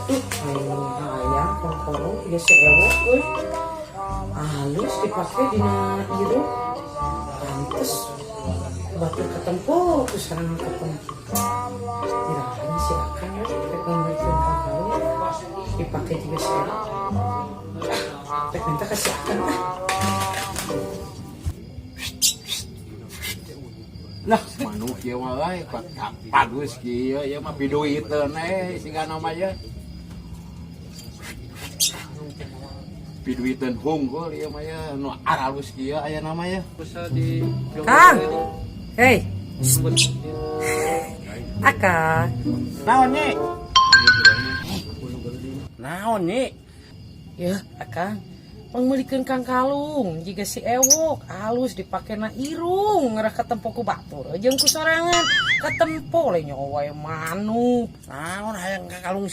Tuh, aing hayang kangkalung ieu si ewok euy. Halus dipake dina irung. Pantes batur ketempo ku sareng ketempo. Iraha si Akang ya, rek meulikeun kangkalung dipake juga si ewok. Ah, rek minta ka si Akang ah. Lah, manuk ieu mah euy, bagus kieu ieu mah piduiteun eh sigana mah ye. Piduiteun hungkul ieu mah ye nu aralus kieu aya nama ye. Kang. Hei. Akang. Naon, Nyi? Naon, Nyi? Ya, Akang. Pangmeulikeun kangkalung jiga si ewok halus dipake na irung ngerah ketempo ku batur jeung ku sorangan ketempo le nyawa wae manuk. Naon hayang kakalung si